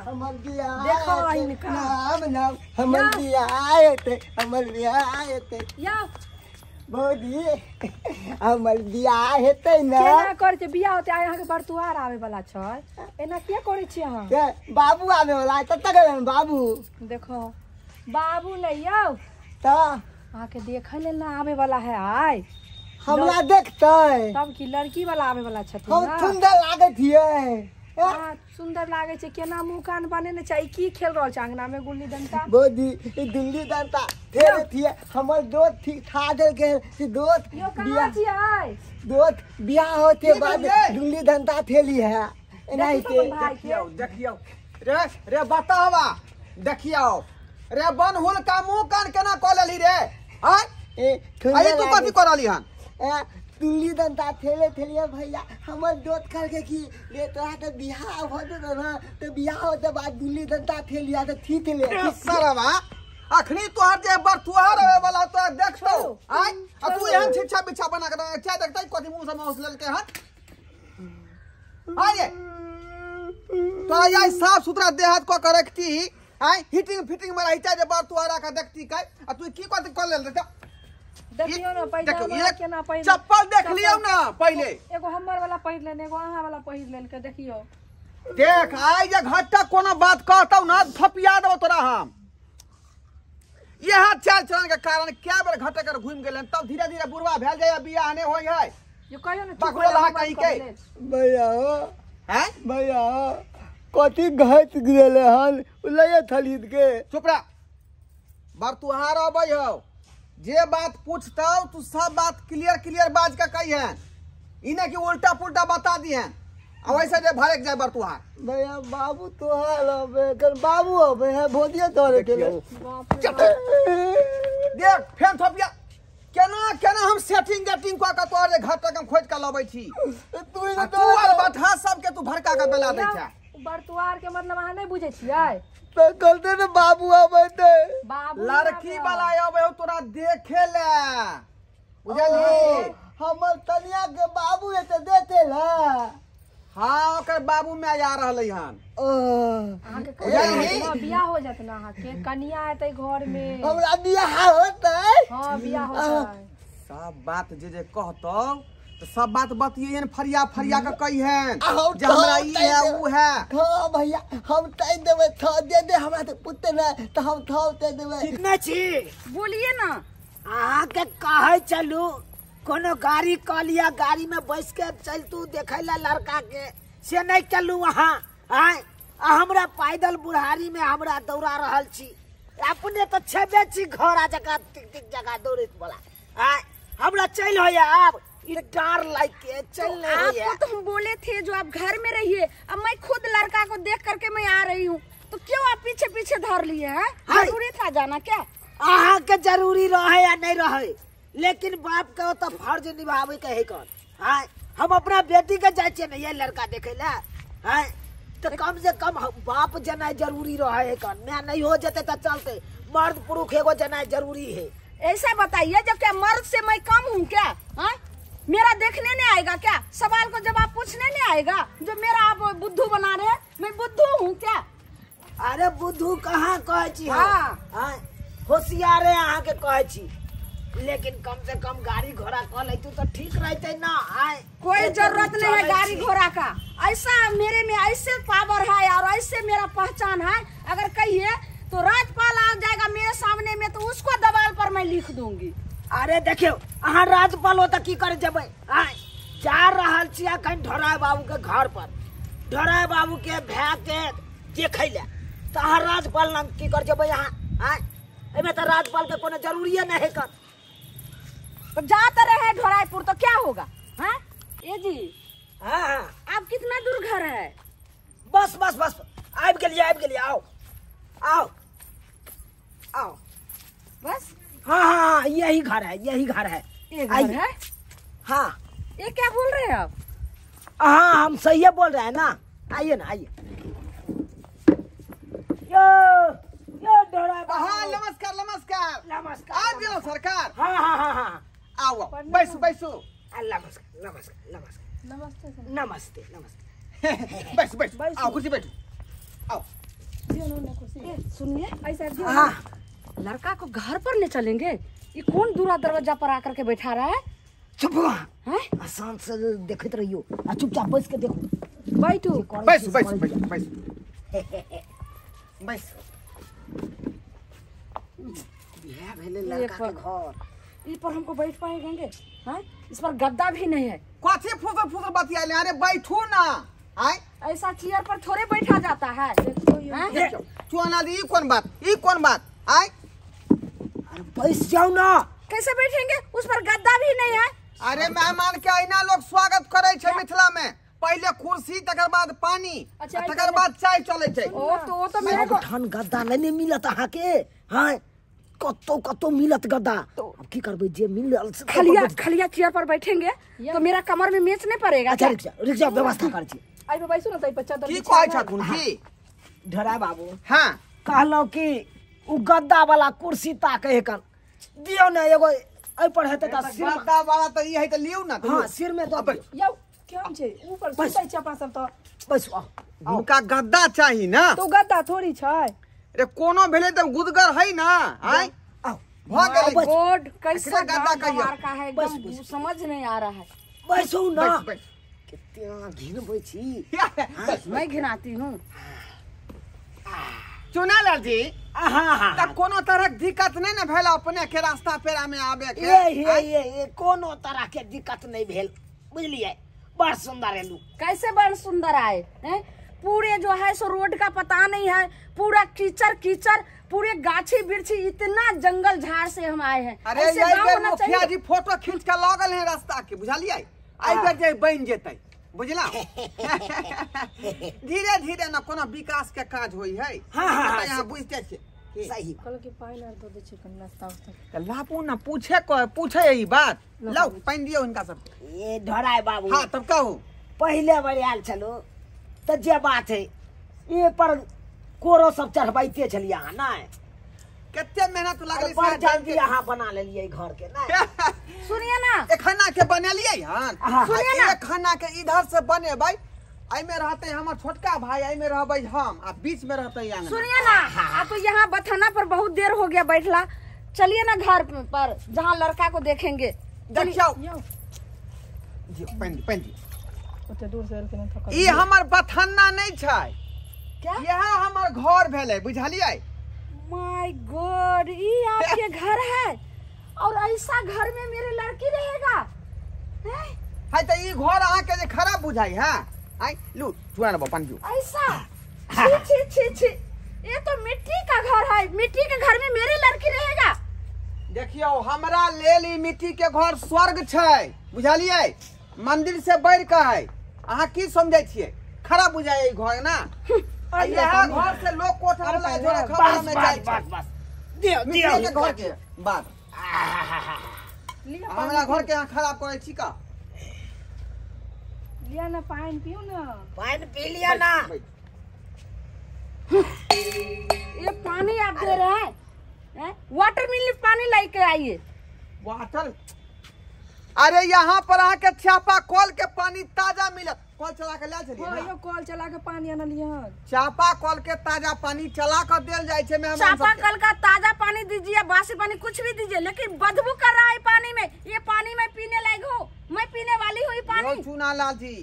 हमर बियाह देखो इनका नाम नाम हमर बियाह हेतै, हमर बियाह हेतै। या भौजी हमर बियाह हेतै ना। केना करै छै बियाह होतै? आइ अहाँके बरतुहार आबै वाला छै, एना किया करै छी अहाँ? के बाबू आबै वाला तब तक बाबू देखो बाबू नहीं यौ त अहाँके देखै लेल ना आबै वाला है आइ। हमरा देखतै तब की लड़की वाला आबै वाला छथिन हम ना। सुंदर लागैत हियै। हाँ, सुंदर लागे छै, केना मुंह कान बनेने छै। ई की खेल रहल छै अंगना में गुल्ली डंडा? भौजी ई गुल्ली डंडा फेर थिए हमर दोस्त ठीक ठा देल गेल कि दोस्त यो कहाँ छियै? दोस्त बियाह होते की बाद भेलै? गुल्ली डंडा थेली है एनाहिते। देखियौ भाई के। देखियौ देखियौ रे रे बतावा देखियौ रे बनहुल का मुंह कान केना कऽ लेली रे? आय ए आई तू कथी कऽ रहली हन? ए गुल्ली डंडा थेले थेलिए भैया हमर दोस्त कहलकै कि रे तोरा तऽ बियाह हो जेतौ ना तऽ बियाह होते बाद गुल्ली डंडा थेलिया तऽ थी थेले। रे सरवा अखनी तोहर जे बरतुहार आवे वाला तोरा देखतौ आय आ तू एहन छिच्छा बिच्छा बना के क्या देखतै कथी मुंह से माउस लेलकै हन? आय रे तोरा यार साफ सुथरा देहात कऽ के रखती आय हिटिंग फिटिंग में रहितै जे बरतुहारा के देखती कै आ तू की कथी कऽ लेल रे? देखियौ ना पैजामा केना पहिर चप्पल देख लियौ ना पहिले। एगो हमर वाला पहिर लेने एगो अहाँ वाला पहिर लेलकै। देखियौ देख आइ जे घट्टा कोनो बात कहतौ ना थपिया देबौ तोरा हम। इएह चाल चलन के कारण क्या बेर घटे कर घूमि गेलन तब धीरे धीरे बुढ़वा भेल जाय बियाह नहि होइ है। यो कहियो ना बकरो लहा कहीं के। भैया हैं भैया कथी घट गेलै हन लैये थलीद के। चुप रह बरतुहार अबै हौ जे बात पूछतौ तू सब बात क्लियर क्लियर बाज के कहिहन, ई नहि कि उल्टा पुल्टा बता दिहन आ वैसे जे भड़क जाय बरतुहार। भैया बाबू तोहर अबै कल बाबू अबै है भोदिया तोहरे के। देख फेन थोपिया केना केना हम सेटिंग गेटिंग कऽ के तोहर जे घर तक हम खोजि के लबै छी तू आर बठा सबके तू भड़का के बेला दै छै। बरतुहार के मतलब अहाँ नहि बुझै छियै? तऽ कहलकै ने बाबू अबै ते बाबू लड़की वाला अबै हौ तोरा देखे ले बुझलही? हमर तनिया के बाबू एते देते ला। हाँ ओकर बाबू में आ रहलै हन। अहाँके कनिया बियाह हो जात ना अहाँके कनिया एतै घर में। हमरा बियाह होतै? हाँ बियाह होतै। सब बात जे जे कहतौ तो सब बात बतियेहन फरिया फरिया के कहिहन जे हमरा ई है ऊ है। हाँ भैया हम तय देबै थौ दे दे हमरा तऽ पुतै ना तऽ हम थौ दे देबै। कितना छी बोलिए ना। अहाँके कहै चलू कोनो गाड़ी कऽ लिअ गाड़ी में बैस के चलतू देखै ला लड़का के से नहीं चलू अहाँ। आय हमरा पैदल बुढ़ारी में हमरा दौड़ा रहल छी अपने तो छेबे छी घोड़ा जकाँ टिक टिक जगह दौड़ैत वाला। आय हमरा चलि होइया आब डर लाग के चल नहीं होइया। आपको तो हम बोले थे जो आप घर में रहिए, अब मैं खुद लड़का को देख करके मैं आ रही हूँ तो क्यों आप पीछे पीछे धर लिए हैं? जरूरी था जाना क्या? अहाँ के जरूरी रहे या नहीं रहे लेकिन बाप के तो फर्ज निभावे के है कौन। आय हम अपना बेटी के जाय छियै ने ये लड़का देखे ला। आय तो कम से कम बाप जनाय जरूरी रहे है कौन। मैं नहीं हो जते तो चलते मर्द पुरुष एगो जनाय जरूरी है। ऐसा बताइए जब क्या मर्द से मैं कम हूँ क्या? हाँ मेरा देखने नहीं आएगा क्या? सवाल को जवाब पूछने नहीं आएगा? जो मेरा आप बुद्धू बना रहे हैं मैं बुद्धू हूँ क्या? अरे बुद्धू कहाँ कहै छी? हाँ होशियार है अहाँ के कहै छी लेकिन कम से कम गाड़ी घोड़ा कऽ लैतू तो ठीक रहते ना। आय कोई जरूरत नहीं है गाड़ी घोड़ा का। ऐसा मेरे में ऐसे पावर है और ऐसे मेरा पहचान है, अगर कहिए तो राजपाल आ जाएगा मेरे सामने में तो उसको दवाल पर मैं लिख दूंगी। अरे देखियो अहाँ राजपाल हो तो की करे जेबै? आय जा रहल छी अखन ढोराय बाबू के घर पर ढोराय बाबू के भाय के देखै ले तो अहाँ राजपाल लग की कर जेबै अहाँ? आय एहिमे तो राजपाल के कोनो जरूरिये नहीं है कर। तो जाते रहे ढोरायपुर तो क्या होगा? हाँ ये जी हाँ हाँ आप कितना दूर घर है? बस बस बस आबि गेलियै आबि गेलियै आओ आओ आओ बस। हाँ हाँ यही घर है यही घर है। ये घर है? हाँ। ये क्या बोल रहे हैं आप? हाँ हम सही बोल रहे हैं ना। आइए ना आइए। यो यो ढोरा बाबू। हाँ नमस्कार नमस्कार नमस्कार। आ गेलो सरकार। हाँ हाँ हाँ हाँ आओ बैसू बैसू। नमस्कार नमस्कार नमस्कार नमस्ते सर। नमस्ते नमस्ते। बैसू बैसू, आओ कुर्सी बैठो, आओ। सुनिए ऐसा लड़का को घर पर ले चलेंगे, ये कौन दूरा दरवाजा पर आकर के बैठा रहा है? चुप आसान से देखते रहियो आ चुपचाप बैस के देखो। बैठू बैस बैस बैस बैस बैस। बियाह भेले लड़का के घर ई पर हमको बैठ पाएंगे? हैं, इस पर गद्दा भी नहीं है। कथी फुसर फुसर बतियाले? अरे बैठू ना। आय ऐसा चेयर पर थोड़े बैठा जाता है। चुना दी, ई कौन बात, ई कौन बात? आय अरे बैस जाओ ना। कैसे बैठेंगे, उस पर गद्दा भी नहीं है। अरे मेहमान के अहिना लोग स्वागत करे छै मिथिला में, पहले कुर्सी तकर बाद पानी। अच्छा, तकर बाद चाय चले छै। ओ तो मेरे को ठान गद्दा नहीं मिलत अहाँ के। हां कतो कतो मिलत गद्दा। अब की करबै जे मिलल खलिया खलिया चेयर पर बैठेंगे तो मेरा कमर में मेच नहीं पड़ेगा। अच्छा रुक जा, व्यवस्था कर छी। आई पे बैसू ना तई पर चादर की कहै छथुन की ढरा बाबू? हां कहलौ कि उ गद्दा वाला कुर्सी ताके हकन दियो ना एगो एहि पर हेतै त सिर गद्दा वाला त ई है त लिउ ना। हां सिर में दो यौ केहन छै ऊपर सुतै छै अपना सब त बैसू। हुनका गद्दा चाही ना तो गद्दा थोड़ी छै। अरे कोनो भेले त गुदगर है ना। आय आओ भ गेलै गोड कैसा गद्दा कहियो का है एकदम समझ नहीं आ रहा है। बैसू ना, कितना घिनबै छी। मैं घिनाती हूँ चुनालाल जी। हां त कोनो तरह के दिक्कत नहीं ना भेल अपने के रास्ता पेरा में आबे के? ये ये ये कोनो तरह के दिक्कत नहीं भेल बुझलिए। बड़ सुंदर एलू। कैसे बड़ सुंदर आए हैं? पूरे जो है सो रोड का पता नहीं है, पूरा कीचड़ कीचड़, पूरे गाछी बिरछी, इतना जंगल झाड़ से हम आए हैं। अरे यही मुखिया जी फोटो खींच के लगल है रास्ता के बुझलिए। आई बेर जे बन जेतै बुझला। धीरे धीरे ना कोनो विकास के काज होई है। हां हां यहाँ बुझते छियै सही। कहल के पानि आर दो दे छै कनि नाश्ता उस्ता त लापू ना पूछे को पूछे यही बात। लाओ पानि दियौ हिनका सब। ए ढराय बाबू। हां तब कहू पहिले बेर आयल छलो त जे बात है ए पर कोरो सब चढ़बैते छलियै अहाँ नै? कते मेहनत लागलै से जल्दी अहाँ बना लेलियै घर के नै? सुनिए ना एखना के बनेलियै हन। सुनिए ना एखना के इधर से बनेबै, आई में रहते हमर छोटका भाई, आई में रहबै हम आ बीच में रहते आंगन। सुनिए ना आप तो यहाँ बथाना पर बहुत देर हो गया बैठला, चलिए ना घर पर जहाँ लड़का को देखेंगे। देखियो जी पानि पानि ओते दूर से एलखिन थकल। ई हमर बथाना नहीं छै क्या? यह हमर घर भेलै बुझलियै। My God, ये आपके घर है और ऐसा घर में मेरे लड़की रहेगा? हैं? है त ई घर अहाँ के जे खराब बुझाई है। आई लू चुआ लेबो पानि पिउ। ऐसा छी छी छी छी, ये तो मिट्टी का घर है, मिट्टी के घर में मेरी लड़की रहेगा? देखियो हमरा लेल ई मिट्टी के घर स्वर्ग छै बुझलियै, मंदिर से बढ़ के है। अहाँ की समझै छियै? खराब बुझाई ई घर ना। यह घर से लोग कोठा वाला झोरा खबर में जाय छै। बस बस दियो दियो के घर के बात हमरा घर के अहाँ खराब करै छी का? लिया ना पानी पियो ना। पानी पी लिया ना। ये पानी आप दे रहे हैं? वाटर मिल पानी लेके आइए। वाटर? अरे यहाँ पर आके चापा कल के पानी ताजा मिलत। कल चला के ले चलिए ना। यो कल चला के पानी आनलिए हन। चापा कल के ताजा पानी चला के देल जाय छै मेहमान सब। चापा कल का ताजा पानी दीजिए, बासी पानी कुछ भी दीजिए, लेकिन बदबू कर रहा है पानी में। ये पानी मैं पीने लायक हूँ, मैं पीने वाली हूँ पानी। चुनालाल जी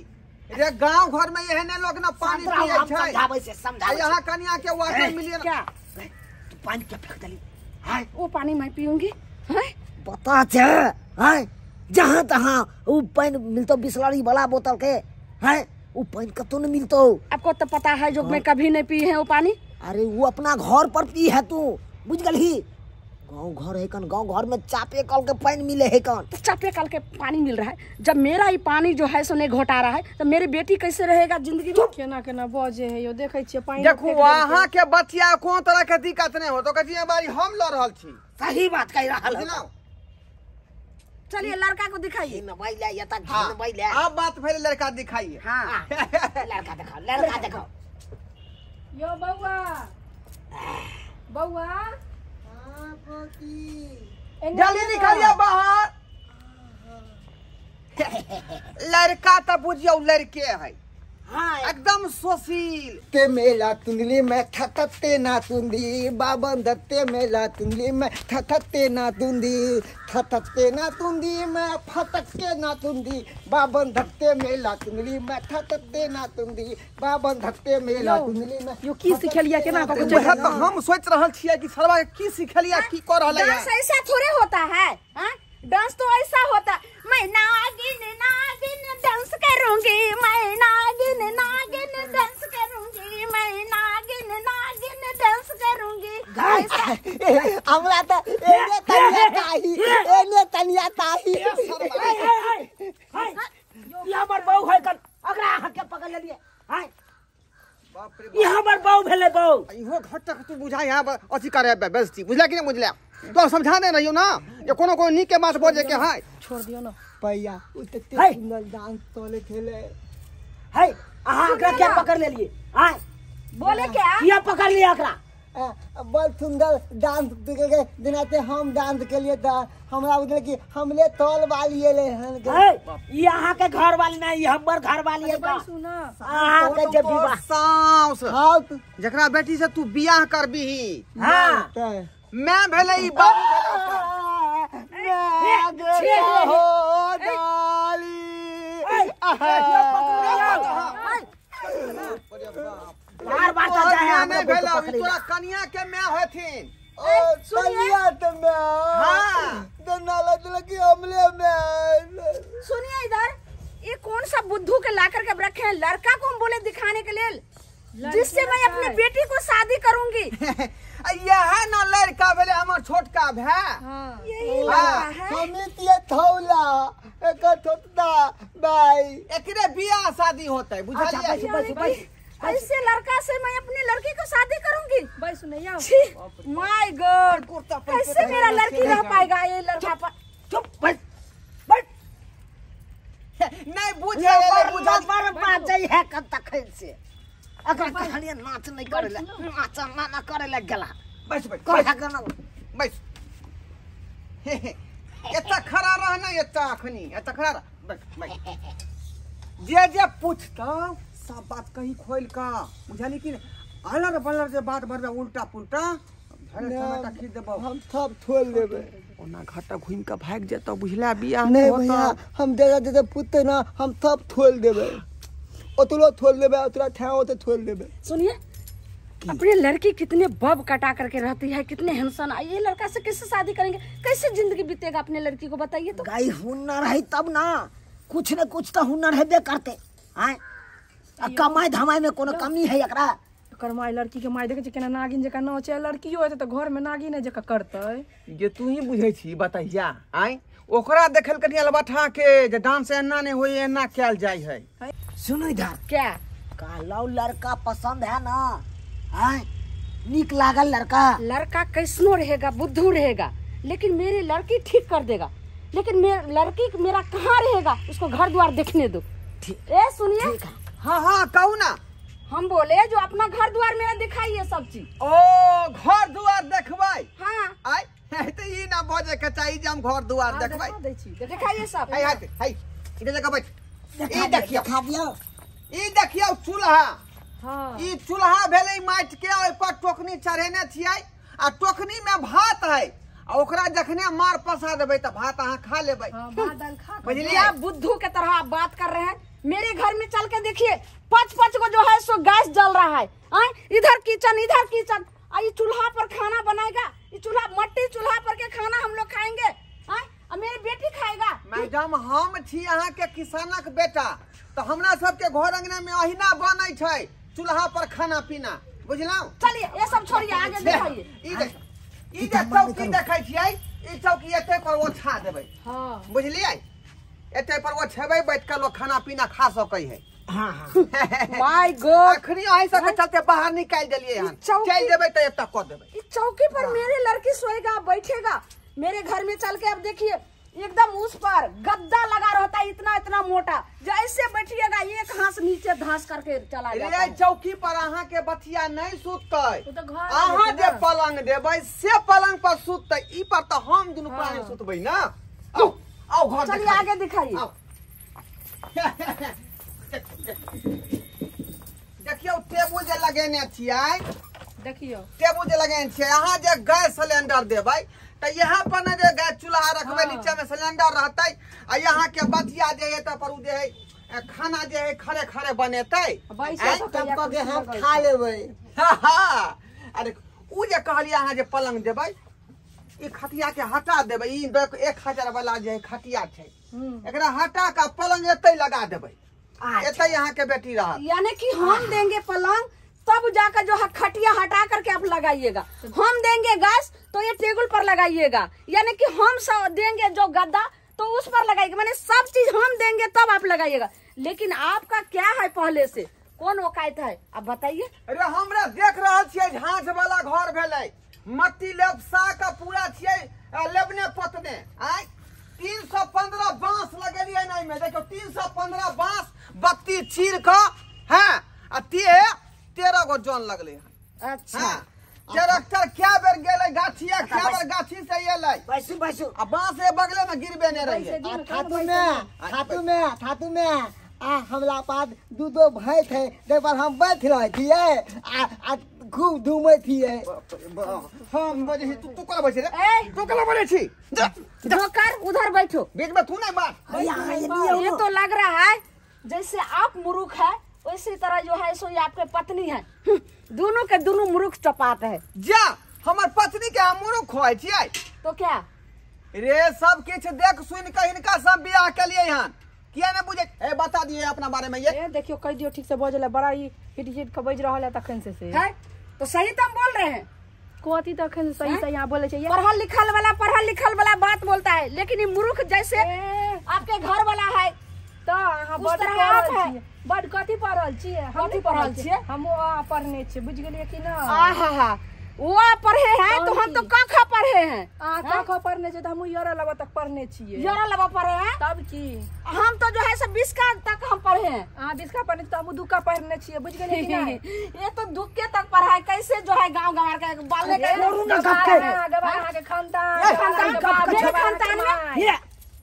रे गांव घर में एहने लोग ना पानी पिए छै। समझाबै छै समझाबै। यहाँ कनिया के वाटर मिलिए क्या? तू पानी क्या फेंक देली? हां वो पानी मैं पीऊंगी। हैं बता छै। हां जहां तहां उ पानी मिलतो बिसलरी वाला बोतल के। हैं वो पानी कतो नहीं मिलतो। आपको तो पता है जो मैं कभी नहीं पी है वो पानी। अरे वो अपना घर पर पी है तू बुझ गलही। गांव घर है कन, गांव घर में चापे कल के पानी मिले है कन। तो चापे कल के पानी मिल रहा है, जब मेरा ही पानी जो है सो नहीं घोटा रहा है तो मेरी बेटी कैसे रहेगा जिंदगी में? केना केना बजे है यो देखै छियै पानी। देखू वहां के बचिया कोन तरह के दिक्कत नहीं हो तो कहिए बारी हम ल रहल छी। सही बात कह रहल है। चलिए लड़का को दिखाइए। अब बात भेल लड़का दिखाइए। हाँ लड़का दिखाओ, लड़का दिखाओ। यो बउआ बउआ जल्दी निकलिए बाहर। लड़का तो बुझियो लड़के है। हाँ एकदम सोशील। ते मेला तुंदली में थथते ना तुंदी बाबन दत्ते मेला तुंदली में थथते ना तुंदी थथते ना तुंदी में फटके ना तुंदी बाबन धत्ते मेला तुंदली में थथते ना तुंदी बाबन धत्ते मेला तुंदली में। यो की सिखेलिया केना क वएह त हम सोच रहल छियै कि सरवा के की सिखेलिया की क रहल है। डांस ऐसा थोड़े होता है। हां डांस तो ऐसा होता, मैं नागिन नागिन डांस करूंगी, मैं नागिन नागिन डांस करूंगी, मैं नागिन नागिन डांस करूंगी। हमरा त एने तनिया ताही एने तनिया ताही। ई हमर बहू है कन अकरा अहाँ के पकड़ लेलिए। हाय बाप रे, ई हमर बहू भेलै बहू। इहो घटक तू बुझाय यहाँ अथी करे बेइज्जती बुझला कि नहीं बुझला? तो समझा दे रहियो ना ये कोनो कोनो नीक के बात बजे के है। छोड़ दियो ना भैया, उ तते सुंदर डांस तोले खेले है। अहाँ एकरा क्या पकड़ लेलिए? हाय बोले क्या किया पकड़ लिया एकरा? बड़ सुंदर डांस के दिनाते हम डांस के लिए था हमरा बुझल कि हमले तोल वाली ले हन। ई अहाँ के घर वाली नहीं, ई हमर घर वाली है। सुना अहाँ के जे विवाह साउस हां जकरा बेटी से तू बियाह करबीही। हां मैं भेलै ई बाबू भेलै मैं हो डाली। बार बार तो जाए नहीं भेलै तोरा कनिया के मैं होथिन। ओ कनिया त मैं हां तो नाला लगी हमले मैं। सुनिए इधर, ये कौन सा बुद्धू के ला करके रखे हैं लड़का को? हम बोले दिखाने के लिए जिससे मैं अपने बेटी को शादी करूंगी। यह ना लड़का भेले हमर छोटका भाई। हां यही लड़का है। समिति थौला एक छोटका भाई एकरे बियाह शादी होतै बुझलियै? बस ऐसे लड़का से मैं अपनी लड़की को शादी करूंगी। भाई सुनैया my God, कैसे मेरा लड़की रह पाएगा ये लड़का? चुप बस बस नहीं बुझे ले बुझल पर बाजै है कब तक से अगर कहलिए नाच नहीं करे ले नाच ना करे ले गेला। बस बस बस एता खड़ा रह ना, एता अखनी एता खड़ा रह बस बस। जे जे पूछता सब बात कहीं खोल का बुझली कि अलर बलर जे बात भरबे उल्टा पुल्टा धरे टमाटर खींच देबो हम सब छोड़ देबे। ओना घाटा घूम के भाग जेतो बुझला बियाह नहीं भैया हम देगा देते पुते ना हम सब छोड़ देबे। ओतलो छोड़ देबे ओतला ठाओ तो छोड़ देबे। सुनिए अपने लड़की कितने बब कटा करके रहती है, कितने हैंडसम, ये लड़का से कैसे शादी करेंगे, कैसे जिंदगी बीतेगा अपने लड़की को बताइए तो। गाई हुनर है तब ना, कुछ न कुछ तो हुनर हेबे करते। आय कमाई धमाई में कोनो कमी है एकरा? एकर माय लड़की के माय देखे छै केना नागिन जका नाचे, लड़कियो हेतै त घर में नागिन जका करतै। जे तू ही बुझै छी बतैया आय ओकरा देखल कनिया लबठा के जे डांस एना नहीं होई एना कैल जाय है। सुनो इधर, क्या कहलौ लड़का पसंद है ना? आय नीक लागल लड़का? लड़का कैसनो रहेगा बुद्धू रहेगा लेकिन मेरी लड़की ठीक कर देगा, लेकिन मेरे लड़की मेरा कहाँ रहेगा उसको घर द्वार देखने दो। ए सुनिए, हाँ हाँ कहू ना। हम बोले जो अपना घर द्वार मेरा दिखाइए सब चीज। ओ घर द्वार देखबै? हाँ आय तो ई ना बजे के चाहिए जे हम घर द्वार देखबै। दिखाइए सब। हाय हाय हाय इधर जगह बैठ। ई देखियो दिखा दियो, ई देखियो चूल्हा। हां ई चूल्हा भेलै माटि के, ओइ पर टोकनी चढ़ेने छियै आ टोकनी में भात है आ ओकरा जखने मार पसा देबै त भात अहाँ खा लेबै। हां भात दाल खा। बुझलियै? क्या बुद्धू के तरह आप बात कर रहे हैं। मेरे घर में चल के देखिए 5-5 को जो है सो गैस जल रहा है। आ? इधर किचन इधर किचन, आ ये चूल्हा पर खाना बनाएगा, ये चूल्हा मट्टी चूल्हा पर के खाना हम लोग खाएंगे। आ? मेरी बेटी खाएगा। मैडम हम छी अहाँ के किसानक बेटा, तो हमरा सबके घर अंगना में अहिना बनै छै चूल्हा पर खाना पीना, बुझलौं? चलिए ये सब छोड़िए आगे दिखाइए। ई देख, ई जे चौकी देखै छियै, ई चौकी एते पर ओछा देबै। हां बुझलियै? एते पर ओछेबै बैठ के लोग खाना पीना खा सकै है। हां हां my God, अखनी अहि सबके चलते बाहर निकाल देलियै हन, चल देबै त एतऽ क देबै। ई चौकी पर मेरे लड़की सोएगा बैठेगा। मेरे घर में चल के अब देखिए एकदम उस पर गद्दा लगा रहता है इतना इतना मोटा, जैसे बैठिएगा एक हाथ नीचे धंस करके चला जाता है। चौकी पर अहाँ के बथिया नहीं सुतते, तो घर अहाँ जे पलंग देबै से पलंग पर सुतते, ई पर तो हम दुनू प्राणी सुतबै ना। आओ आओ घर चलिए आगे दिखाइए। आओ। देखियौ टेबुल जे लगेने छियै, देखियौ टेबुल जे लगेने छियै, अहाँ जे गैस सिलेंडर देबै तऽ यहाँ पर ने जे गैस चूल्हा रखबै, नीचा में सिलेंडर रहतै आ यहाँ के बतिया जे है पर उ जे है खाना जे है खड़े खड़े बनेतै, तब के हम खा लेबै। हां अरे उ जे कहलियै अहाँ जे पलंग देबै, ई खटिया के हटा देबै, ई 1000 वाला जे है खटिया छै, एकरा हटा के पलंग एतै लगा देबै, एतै यहाँ के बेटी रहत। यानी कि हम देंगे पलंग तब जाकर जो है खटिया हटा करके आप लगाइएगा, हम देंगे गैस तो ये टेबल पर लगाइएगा, यानी कि हम सब देंगे जो गद्दा तो उस पर लगाइएगा, माने सब चीज हम देंगे तब आप लगाइएगा। लेकिन आपका क्या है पहले से कौन औकात है आप बताइए। अरे हमरा देख रहल छियै झाँझ वाला घर भेलै, मट्टी लेपसा का पूरा छियै लेबने पोतने, आय 315 बांस लगेलियै ने एहिमे, देखियौ 315 बांस बत्ती चीर क हैं आ 13 गो जन लगले हन। अच्छा ट्रैक्टर क्या बेर गेलै गाछिया, क्या बेर गाछी से एलै, बैसू बैसू आ बांस ए बगले में गिरबे ने रहिए। खातू में खातू में खातू में आ हमला पास दू दो भैंस है, ते पर हम बैठ रहे थिए आ खूब धूमै थिए। हम बजे तू तू कोना बैठे रे, तू कोना बैठे छी, जोकर उधर बैठो, बीच में तू नहीं बात। ये तो लग रहा है जैसे आप मूर्ख है उसी तरह जो है सो ये आपके पत्नी है, दोनों के दोनों मूर्ख चपात है। जा हमार पत्नी के हम मूर्ख होय छियै तो क्या रे, सब किछ देख सुन के हिनका सब बियाह के लिए हन, किया ने बुझे। ए बता दिए अपना बारे में ये देखियो कह दियो ठीक से बजले, बड़ा ही हिट हिट के बज रहल है तखन से है तो सही तो हम बोल रहे हैं, कोथी तखन सही से यहां बोले छै, पढ़ल लिखल वाला बात बोलता है, लेकिन ये मूर्ख जैसे आपके घर वाला है तो अहाँ बड पढ़ल छियै, बड कथी पढ़ल छियै, हम नहीं पढ़ल छियै, हम आ पढ़ने छियै, बुझ गेलियै कि ना। आहा वो पढ़े हैं तो हम तो क ख पढ़े हैं, आ क ख पढ़ने छियै त हम यरा लबा तक पढ़ने छियै, यरा लबा पढ़े हैं तब की हम तो जो है सब 20 का तक हम पढ़े हैं। आ 20 का पढ़ने त हम 2 का पढ़ने छियै, बुझ गेलियै कि ना। ये तो 2 के तक पढ़ा है, कैसे जो है गांव गंवार का बाल के गवार के खानदान खानदान में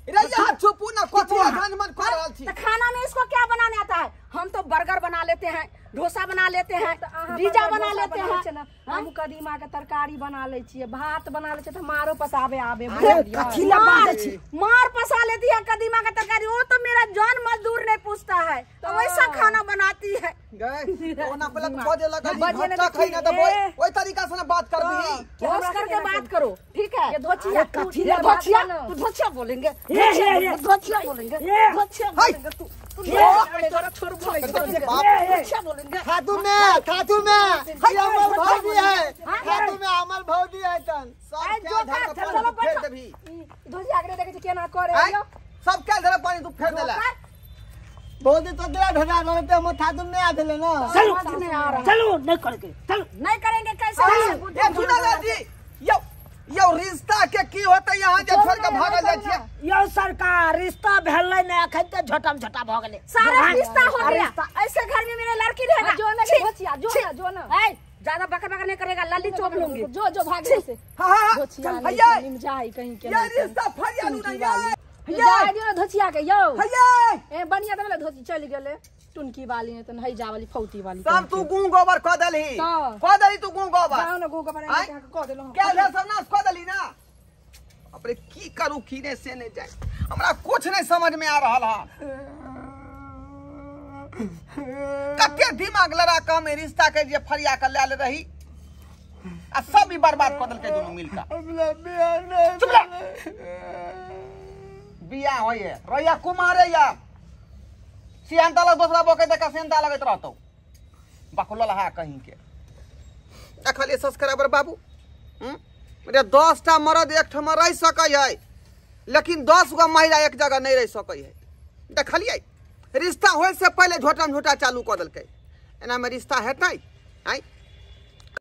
रे यहाँ चुपू ना कथी धान मन कर रहल छी। तो खाना में इसको क्या बनाने आता है, हम तो बर्गर बना लेते हैं, डोसा बना लेते हैं, पिज्जा बना लेते हैं, हम कदीमा के तरकारी बना ले छियै, भात बना ले छियै, त मारो पसावे आबे, कथी ला बाजै छी, मार पसा लेती है कदीमा का तरकारी, वो तो मेरा जान मजदूर नहीं पूछता है, तो वैसा खाना बनाती है। गए ओना पहले तो बजे लगल घट्टा खाई ना त ओइ तरीका से ना बात करबी, होश करके बात करो ठीक है। ये धोचिया कथी ला धोचिया, तू धोचिया बोलेंगे, धोचिया बोलेंगे, धोचिया बोलेंगे, तू तोरा छोड़ बोलेंगे, धोचिया बोलेंगे। खातू में ये अमर भौजी है, खातू में अमर भौजी है तन सब क्या धर पानी फेर देबी, धोचिया के देखै छी केना करे यो, सब क्या धर पानी तू फेर देला भौजी, तो तेरा ढोला रहते हम खातू में आ देले ना, चलो चलो नहीं करेंगे, चलो नहीं करेंगे कैसे। ए सुना जी यो यो रिश्ता के की होते यहाँ जे छोड़ के भागल जाय छियै, यो सरकार रिश्ता भेलै ने अखन त झोटम झोटा भ गेलै, सारा रिश्ता हो गया, ऐसे घर में मेरे लड़की रहेगा। जो ना धोचिया, जो ना जो ना ए ज्यादा बकर बकर नहीं करेगा, लल्ली चोप लूंगी, जो जो भाग से। हां हां धोचिया निम जाई कहीं के ये रिश्ता फरिया लू ना ये जा दियो धोचिया के यो हैया ए बनिया त धोची चल गेलै टुनकी वाली ने त हई जा वाली फौती वाली सब तू गू गोबर क देलही, क देलही तू गू गोबर, जाओ ना गू गोबर के क देलौ, के ले सब नाश क देलही ना। अपने की करू की ने से नहीं जाए, हमरा कुछ नहीं समझ में आ रहल है, कते दिमाग लड़ा के हम रिश्ता के जे फरिया के लाल रही आ सब भी बर्बाद क देलकै दुनू मिल के। चुप रह, बियाह होइए रैया कुमारे या सियानता लग दोसरा बोके देखा सियानता लगैत रहतौ बकुलल हा कहीं के। देखलिए सब्सक्राइबर बाबू, रे 10 टा मर्द एक ठाम रह सकै है, लेकिन 10 गो महिला एक जगह नहीं रह सकै है। देखलिए रिश्ता होय से पहले झोटम झोटा चालू कऽ देलकै, एना में रिश्ता हेतै आँय।